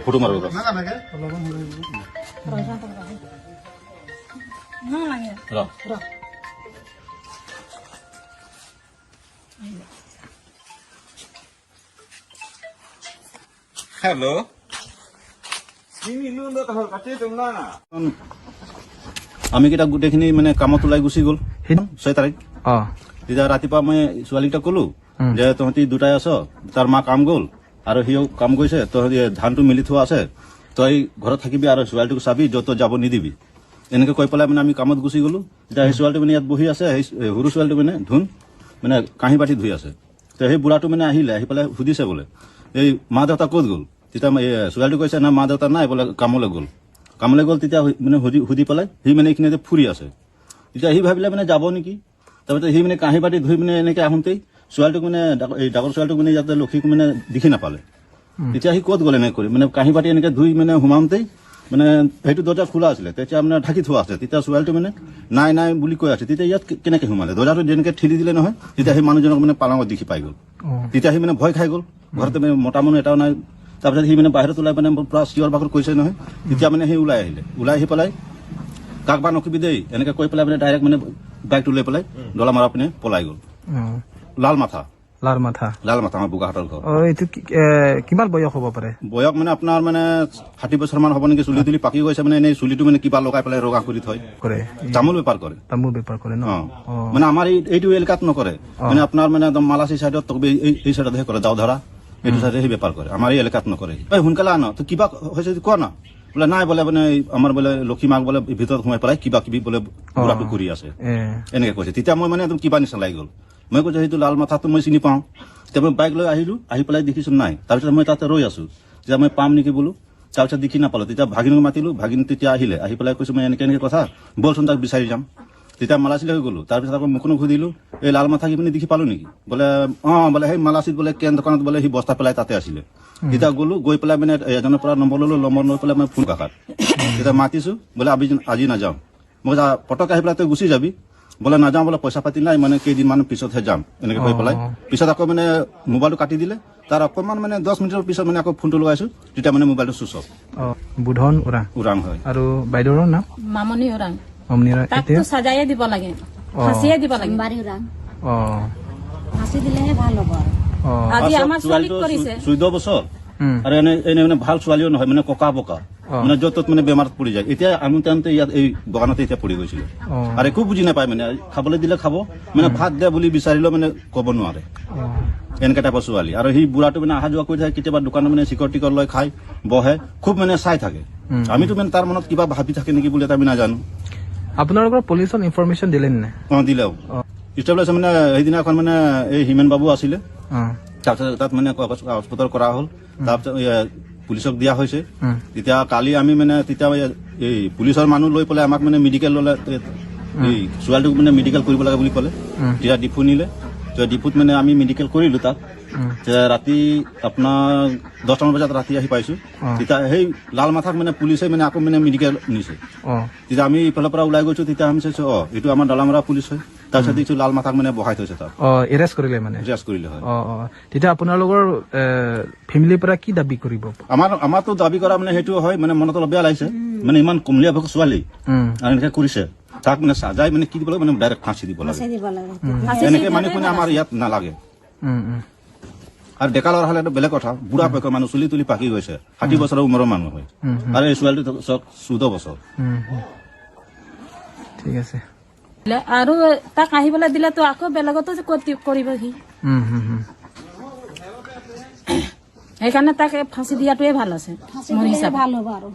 Photo মাৰো। ৰ। Hello'. আমি কেইটা গোটেইখিনি মানে কামত ওলাই গুচি গ'ল 6 তাৰিখ। তেতিয়া ৰাতিপুৱা মই ছোৱালীকেইটা ক'লো যে তহঁতি দুটাই আছ, তাৰ মা কাম গ'ল আৰু সিও কাম গৈছে, তহঁতি ধানটো মেলি থোৱা আছে, তই ঘৰত থাকিবি আৰু ছোৱালীটোক চাবি, য'ত ত'ত যাব নিদিবি। এনেকৈ কৈ পেলাই মানে আমি কামত গুচি গ'লো। তেতিয়া সেই ছোৱালীটো মানে ইয়াত বহি আছে, সেই সৰু ছোৱালীটো মানে ধুন মানে কাঁহী বাতি ধুই আছে। তো সেই বুঢ়াটো মানে আহিলে, আহি পেলাই সুধিছে বোলে এই মা দেউতা ক'ত গ'ল? তেতিয়া ছোৱালীটো কৈছে না মা দেউতা নাই বোলে, কামলৈ গ'ল। কামলৈ গ'ল। তেতিয়া মানে সুধি সুধি পেলাই সি মানে এইখিনিতে ফুৰি আছে। তেতিয়া সি ভাবিলে মানে যাব নেকি। তাৰপিছত সি মানে কাঁহী বাতি ধুই মানে এনেকৈ আহোঁতেই ছোৱালীটোক মানে এই ডাঙৰ ছোৱালীটোক মানে ইয়াতে লক্ষীক মানে দেখি নাপালে। তেতিয়া সি ক'ত গ'ল এনেকৈ কৰি মানে কাঁহী বাতি এনেকৈ ধুই মানে সোমাওঁতেই মানে সেইটো দৰ্জা খোলা আছিলে, তেতিয়া মানে ঢাকি থোৱা আছে। তেতিয়া ছোৱালীটো মানে নাই নাই বুলি কৈ আছে। তেতিয়া ইয়াত কেনেকৈ সোমালে? দৰ্জাটো যেনেকৈ ঠেলি দিলে নহয়, তেতিয়া সেই মানুহজনক মানে পালঙত দেখি পাই গ'ল। তেতিয়া সি মানে ভয় খাই গ'ল। ঘৰতে মানে মতা মানুহ এটাও নাই। তাৰপিছত সি মানে বাহিৰত ওলাই মানে পুৰা চিঞৰ বাখৰ কৰিছে নহয়। তেতিয়া মানে সি ওলাই আহিলে। ওলাই আহি পেলাই কাক বা নকবি দেই এনেকৈ কৈ পেলাই মানে ডাইৰেক্ট মানে বাইকটো লৈ পেলাই ডলা মাৰা পিনে পলাই গ'ল। লাল মাথা। লাল মাথা। লাল মাথা, আমাৰ বোকাহাটৰ ঘৰ। এইটো কিমান বয়স হ'ব পাৰে? বয়স মানে আপোনাৰ মানে 60 বছৰ মান হ'ব নেকি। চুলি তুলি পাকি গৈছে, মানে এনেই চুলিটো মানে কিবা লগাই পেলাই ৰঙা কৰি থয়। কৰে। তামোল বেপাৰ কৰে। তামোল বেপাৰ কৰে ন? অ, মানে আমাৰ এইটো এলেকাত নকৰে, মানে আপোনাৰ মানে একদম মালাচী চাইডত, এই চাইডতহে কৰে, দাওধৰা এইটো চাইডে সি বেপাৰ কৰে। আমাৰ এই এলেকাত নকৰে। এই সোনকালে আন, তো কিবা হৈছে যদি কোৱা না। বোলে নাই বোলে, মানে আমাৰ বোলে লক্ষী মাক বোলে ভিতৰত সোমাই পেলাই কিবা কিবি বোলে বুঢ়াটো কৰি আছে, এনেকে কৈছে। তেতিয়া মই মানে একদম কিবা নিচিনা লাগি গ'ল। মই কৈছো সেইটো লাল মাথাটো মই চিনি পাওঁ। তেতিয়া মই বাইক লৈ আহিলো, আহি পেলাই দেখিছো নাই। তাৰপিছত মই তাতে ৰৈ আছো, তেতিয়া মই পাম নেকি বোলো। তাৰপিছত দেখি নাপালো। তেতিয়া ভাগিনক মাতিলো, ভাগিন তেতিয়া আহিলে। আহি পেলাই কৈছো মই এনেকে এনেকে কথা, বলচোন তাক বিচাৰি যাম। তেতিয়া মালাচীলৈকে গ'লো। তাৰপিছত আকৌ মুখনো সুধিলো, এই লাল মাথা কি মানে দেখি পালো নেকি? বোলে অঁ, বোলে সেই মালাচীত বোলে কেন দোকানত বোলে সি বস্তা পেলাই তাতে আছিলে। তেতিয়া গ'লো, গৈ পেলাই মানে এজনৰ পৰা নম্বৰ ল'লো, নম্বৰ লৈ পেলাই মই ফোন কাকাত তেতিয়া মাতিছো, বোলে আজি নাযাওঁ। মই কৈছো পটক আহি পেলাই তই গুচি যাবি। বোলে নাযাওঁ বোলে, পইচা পাতি নাই, মানে কেইদিনমান পিছতহে যাম, এনেকৈ কৈ পেলাই পিছত আকৌ মানে মোবাইলটো কাটি দিলে। তাৰ অকণমান মানে 10 মিনিটৰ পিছত মানে আকৌ ফোনটো লগাইছো, তেতিয়া মানে মোবাইলটো চুইচ অফ। বুধন ওৰাং। ওৰাং হয়। আৰু বাইদেউৰ নাম? মামনি ওৰাং। মামনি ওৰাং। তাকতো সাজায়ে দিব লাগে, ফাঁচিয়ে দিব লাগে। ফাঁচি দিলেহে ভাল হ'ব। আজি আমাৰ ছোৱালীক কৰিছে 14 বছৰ। আৰু এনে এনে মানে ভাল ছোৱালীও নহয়, মানে ককা বকা, মানে য'ত ত'ত মানে বেমাৰত পৰি যায়। এতিয়া আনোতে আনোতে ইয়াত এই বাগানতে এতিয়া পৰি গৈছিলে। আৰু একো বুজি নাপায়, মানে খাবলৈ দিলে খাব, মানে ভাত দে বুলি বিচাৰিলেও মানে ক'ব নোৱাৰে, এনেকুৱা টাইপৰ ছোৱালী। আৰু সি বুঢ়াটো মানে অহা যোৱা কৰি থাকে, কেতিয়াবা দোকানত মানে চিকৰ টিকৰ লৈ খাই বহে, খুব মানে চাই থাকে। আমিতো মানে তাৰ মনত কিবা ভাবি থাকে নেকি বুলি এটা আমি নাজানো। আপোনালোকৰ পুলিচত ইনফৰমেশ্যন দিলে নে? অ, দিলেও ষ্টেবলাইজ মানে সেইদিনাখন মানে এই হিমেন বাবু আছিলে। তাৰপিছত তাত মানে কাগজ পত্ৰ কৰা হ'ল। তাৰপিছত পুলিচক দিয়া হৈছে। তেতিয়া কালি আমি মানে তেতিয়া এই পুলিচৰ মানুহ লৈ পেলাই আমাক মানে মেডিকেল ল'লে, এই ছোৱালীটোক মানে মেডিকেল কৰিব লাগে বুলি ক'লে। তেতিয়া ডিফু নিলে। তেতিয়া ডিফুত মানে আমি মেডিকেল কৰিলো তাত। তেতিয়া ৰাতি আপোনাৰ 10টামান বজাত ৰাতি আহি পাইছো। তেতিয়া সেই লাল মাথাক মানে পুলিচে মানে আকৌ মানে মেডিকেল নিছে। তেতিয়া আমি ইফালৰ পৰা ওলাই গৈছো। তেতিয়া আমি চাইছো, অ এইটো আমাৰ ডলামৰা পুলিচ হয়। তাৰপিছত দেখিছো লাল মাথাক মানে বহাই থৈছে তাত। এৰেষ্ট কৰিলে মানে? এৰেষ্ট কৰিলে হয়। অ অ তেতিয়া আপোনালোকৰ ফেমিলিৰ পৰা কি দাবী কৰিব? আমাৰতো দাবী কৰা মানে সেইটো হয়, মানে মনত অলপ বেয়া লাগিছে, মানে ইমান কুমলীয়া ভাষা ছোৱালী আৰু এনেকে কৰিছে। তাক মানে সাজাই মানে কি দিব লাগে, মানে ডাইৰেক্ট ফাঁচি দিব লাগে। এনেকে মানে কোনে আমাৰ ইয়াত নালাগে। আৰু ডেকা ল'ৰা হ'লে বেলেগ কথা, বুঢ়া বয়সৰ মানুহ, চুলি তুলি পাকি গৈছে, 60 বছৰৰ উমৰৰ মানুহ হয়। আৰু এই ছোৱালীটো 14 বছৰ। ঠিক আছে। আৰু তাক আহিবলৈ দিলেতো আকৌ বেলেগতো কৰিব সি। সেইকাৰণে তাক ফাঁচি দিয়াটোৱে ভাল আছে মোৰ হিচাপে। ভাল হ'ব আৰু।